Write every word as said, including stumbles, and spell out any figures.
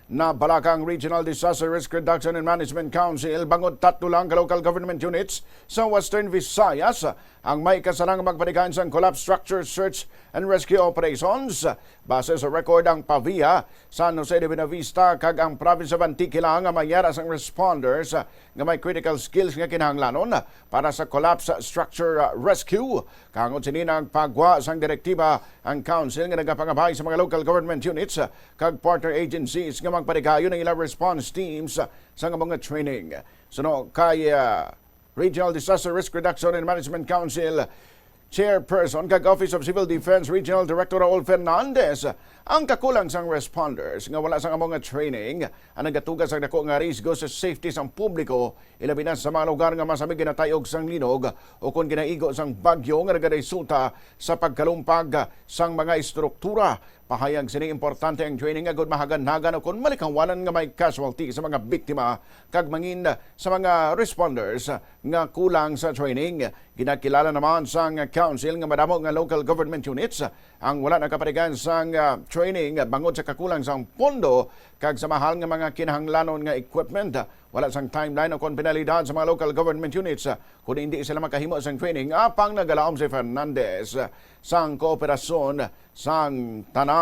Nabalaka ang Regional Disaster Risk Reduction and Management Council bangod tatlo lang ka local government units sa Western Visayas ang may kasarang magpatigayon sang collapse structure search and rescue operations. Base sa record, ang PAVIA, San Jose de Buenavista kag ang Province of Antique lang ang may yara sang responders nga may critical skills nga kinahanglanon para sa collapse structure rescue. Kangod sini, nagpagwa sang direktiba ang council nga nagapangabay sa mga local government units kag partner agencies nga magpatigayon ang ilang response teams sa mga training. Suno kay, ah, Regional Disaster Risk Reduction and Management Council Chairperson kag Office of Civil Defense Regional Director Raul Fernandez, ang kakulang sang responders nga wala sang amo nga training ang nagatuga sang dako nga risgo sa safety sang publiko, ilabi na sa mga lugar nga masamig ginatayog sang linog o kon ginaigo sang bagyo nga nagaresulta sa pagkalumpag sang mga estruktura. Pahayag sini, importante ang training agud mahaganagan o kon malikawanan nga may casualty sa mga biktima kag mangin sa mga responders nga kulang sa training. Ginakilala naman sang council nga madamo nga local government units ang wala nakapatigayon sang, ah, training bangod sa kakulang sang pondo kag sa mahal nga mga kinahanglanon nga equipment. Wala sang timeline o kon penalidad sa mga local government units kon hindi sila makahimo sang training, apang nagalaom si Fernandez sang kooperasyon sang tanan.